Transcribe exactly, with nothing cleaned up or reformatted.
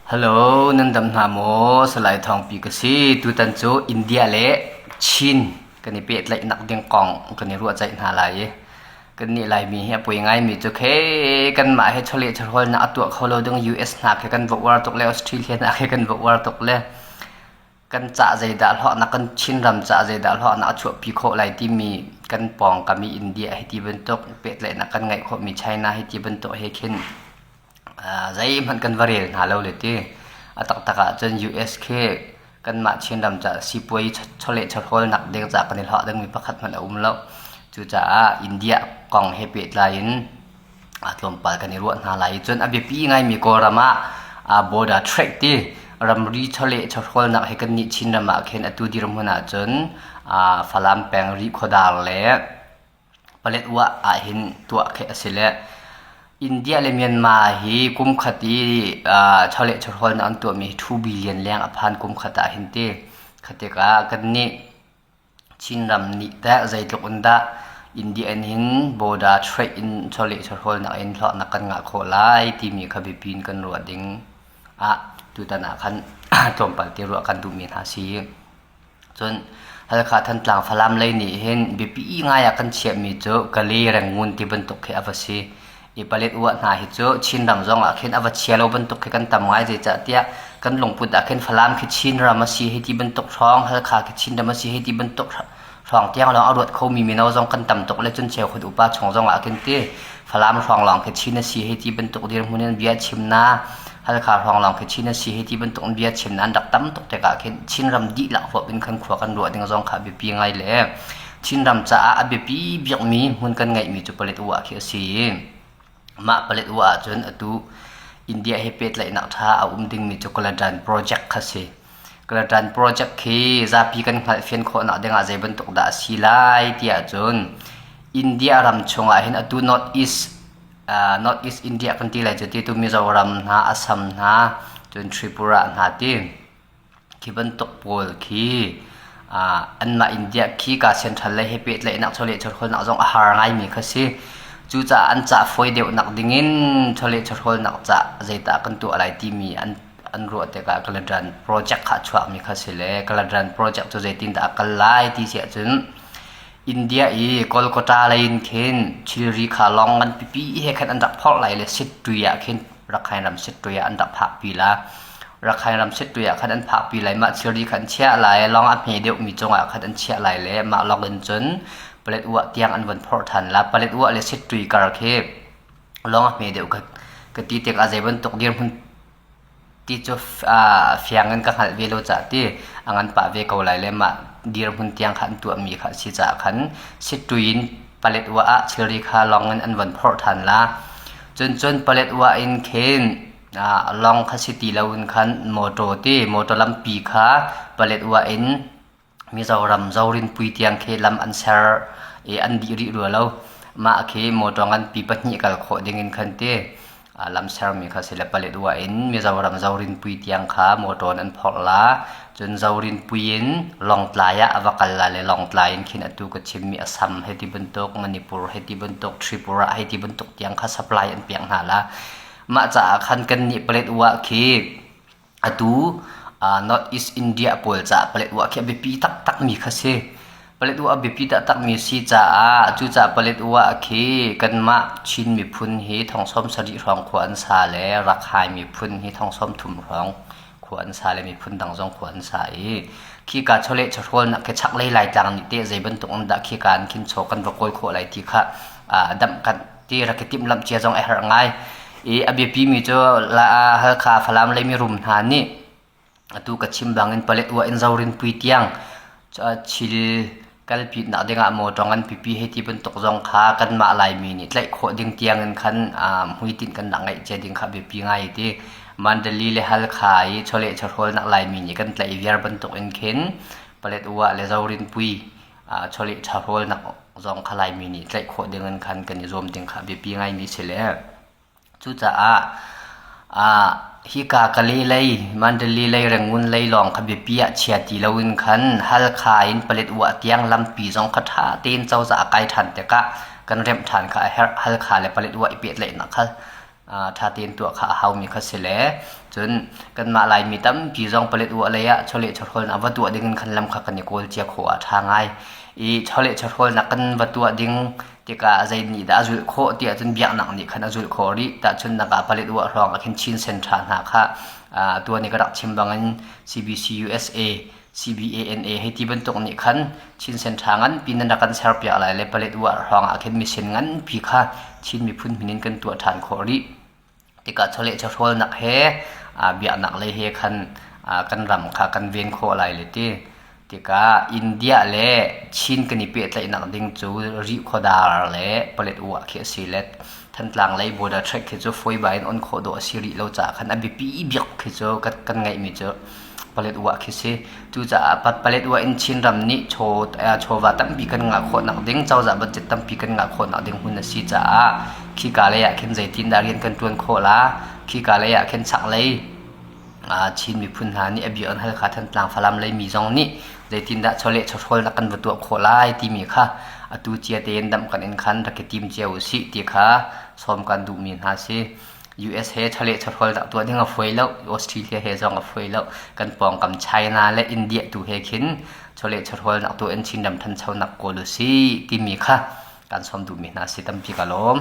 Hello, nan dam hna maw? Salai Thawngpi ka si. Tutan cu India le Chin kan i pehtlaihnak ding kong kan i ruah ceih hna lai i kannih Laimi hi a poi ngaimi cu khi kanmah he chawleh chawhrawlnak a tuah kho lo ding U S hna khi kan vok uar tuk le Australia hna khi kan vok uar tuk le kan cah zeidah hlawhnak, kan Chinram cah zeidah hlawhnak a chuahpi khawh lai timi kan pawngkam i India hi ti bantuk pehtlaihnak kan ngeih khawhmi China hi ti bantuk he khin aa, zeihmanh kan va rel hna lo le ti. A taktak ah cun U S khi kanmah Chinram ca sipuai chawleh chawhrawlnak ding ca kan i hlawh dingmi pakhat hmanh a um lo. Cucaah India kong he pehtlai in aa, tlawmpal kan i ruah hna lai. Cun a biapi ngaimi Kawlram ah aa, border trade ti ramri chawleh chawhrawlnak he kannih Chinram ah khin atu dirhmun ah cun aa, Falam peng rih khuadar le Paletwa ah hin tuah khi a si le India le Myanmar hi kum khat i aa, chawleh chawhrawlnak an tuahmi hi two billion leng a phan kum khat ah hin ti. Khatikah kannih Chinram nih teh zeitluk in dah India in hin border trade in chawleh chawhrawlnak in hlawhnak kan ngah khawh lai timi kha biapi in kan ruah ding ah tutan ah khan tlawmpal te ruah kan duhmi hna si. Cun Halkha Thantlang Falam lei nih hin biapi i ngai ah kan chiahmi cu Kale Rangoon ti bantuk khi a va si. I Paletwa hna hi cu Chinram zong ah khin a va chia lo bantuk khi kan tam ngai, zeicahtiah kan lungput ah khin Falam khi Chinram a si hei ti bantuk hrawng, Halkha khi Chinram a si hei ti bantuk hra-, hrawng tiang lawng a ruat khomi mino zong kan tam tuk le cun cheukhat upa chung zong ah khin ti Falam hrawng lawng khi Chin a si hei ti bantuk dirhmun in bia chimna, Halkha hrawng lawng khi Chin a si hei ti bantuk in bia chimna an rak tam tuk tikah khin Chinram dihlak huap in khan khua kan ruah ding zong kha a biapi ngai le Chinram caah a biapi biakmi hmun kan ngeihmi cu Paletwa khi a si. Mah Paletwa ahcun atu India he pehtlaihnak ṭha a um dingmi cu Kaladan Project kha si. Kaladan Project khi zapi kan hngalh fian khawhnak dingah zei bantuk dah a si lai ti ahcun India ram chungah hin atu North East, aa, North East India kan ti lai cu ti tu Mizoram hna, Assam hna, cun Tripura hna ti. Khi bantuk pawl khi, aa, anmah India khi ka central lei he pehtlaihnak chawleh chawhrawlnak zong a har ngaimi kha si. Cucaah an cah fawi deuhnak dingin chawleh chawhrawlnak cah zeitah kan tuah lai timi an, an ruah tikah Kaladan Project kha a chuakmi kha si le Kaladan Project cu zeitindah a kal lai ti si ahcun India i Kolkata lei in khin thilri kha lawng ngan pipi he khan an rak phorh lai le Sittwe ah khin Rakhine ram Sittwe ah an rak phakpi la. Rakhine ram Sittwe ah khan an phakpi lai mah thilri kha an chiah lai, lawng a hme deuhmi cungah khan an chiah lai le mah lawng in cun Paletwa tiang an von phorh ṭhan la. Paletwa le Sittwe kar khi lawng a hme deuh ka, ka ti tikah zei bantuk dirhmun ti cu, aa, fiang in ka hngalh ve lo caah ti a ngan pah ve ko lai le mah dirhmun tiang kha an tuahmi kha a si caah khan Sittwe in Paletwa ah thilri kha lawng in an von phorh ṭhan la. Cun cun Paletwa in khin, aa, lawng kha si ti lo in khan mawṭaw ti, mawṭaw lampi kha Paletwa in Mizoram Zorinpui tiang khi lam an ser i an dih rih rua lo. Mah khi mawṭaw nganpi pahnih kal khawh ding in khan ti, aa, lam sermi kha si le Paletwa in Mizoram Zorinpui tiang kha mawṭaw in an phorh la. Cun Zorinpui in Lawngtlai ah a va kal la le Lawngtlai in khin atu ka chimmi Assam hei ti bantuk, Manipur hei ti bantuk, Tripura hei ti bantuk tiang kha supply an piak hna la. Mah caah khan kannih Paletwa khi atu, aa, North East India pawl caah Paletwa khi a biapi taktak mi kha si. Paletwa a biapi taktak mi si caah, cucaah Paletwa khi kanmah Chin miphun hi thong sawm sarih hrawng khua an sa le Rakhine miphun hi thong sawm thum hrawng khua an sa le miphun dang zong khua an sa i, khika chawleh chawhrawlnak khi chaklei Laitlang nih te zei bantuk an dah khika an khin chaw kan va kawl khawh lai ti kha, aa, damh kan ti rak i timhlamh cia zong a herh ngai. I a biapi mi cu la, aa, Halkha Falam lei mirum hna nih atu ka chim bangin Paletwa in Zorinpui tiang, ca-, thil kalpitnak dingah mawṭaw ngan pipi hei ti bantuk zong kha kanmah Laimi nih tlaih khawh ding tiangin khan, aa, hmuitinh kan rak ngeih cia ding kha biapi ngai i ti. Mandalay le Halkha i chawleh chawhrawlnak Laimi nih kan tlaih viar bantuk in khin Paletwa le Zorinpui, aa, chawleh chawhrawlnak zong kha Laimi nih tlaih khawh dingin khan kan i zuam ding kha biapi ngaimi si le. Cucaah, aa, hika Kale lei, Mandalay lei, Rangoon lei lawng kha biapi ah chia ti loin khan Halkha in Paletwa tiang lampi zong kha ṭha tein cozah a kai ṭhan tikah kan remh ṭhan kha a herh. Halkha le Paletwa i pehtlaihnak kha aa, ṭha tein tuah kha a haumi kha si le. Cun kanmah Laimi tampi zong paletwa lei ah chawleh chawhrawlnak va tuah dingin khan lam kha kan i kawl cia khawh ah ṭha ngai. I chawleh chawhrawlnak kan va tuah ding tikah zei nih dah a zulh khawh tiah cun biaknak nih khan a zulh khawh rih. Tahchunhnak ah paletwa hrawng ah khin Chin Centre hna kha, aa, tuan i ka rak chim bangin C B C U S A, C B A N A hei ti bantuk nih khan Chin Centre nganpi nan rak kan serpiak lai le paletwa hrawng ah khin mission nganpi kha Chin miphun hmin in kan tuah ṭhan khawh rih. Tikah chawleh chawhrawlnak he, aa, biaknak lei he khan, aa, kan ram kha kan ven khawh lai le ti. Tikah India le Chin kan i pehtlaihnak ding cu rih khuadar le paletwa khi a si le Thantlang lei border track khi cu fawiba in on khawh dawh a si rih lo caah khan a biapi biak khi cu kan, kan ngeihmi cu paletwa khi si. Cucaah pa-, paletwa in Chin ram nih chaw, aa, chawva tampi kan ngah khawhnak ding, cozah budget tampi kan ngah khawhnak ding hmun a si caah khika lei ah khin zeitindah rian kan ṭuan khawh la, khika lei ah khin chaklei, aa, Chin miphun hna nih a bia an hal kha Thantlang Falam lei mi zong nih zeitindah chawleh chawhrawlnak kan va tuah khawh lai timi kha atu cia tein damh kan in khan rak i tim cia u sih ti kha sawm kan duhmi hna si. U S he chawleh chawhrawlnak tuah ding a fuai lo, Australia he zong a fuai lo, kan pawngkam China le India tu he khin chawleh chawhrawlnak tuah in Chin ram ṭhanchonak kawl u sih timi kha kan sawm duhmi hna si, tampi ka lawm.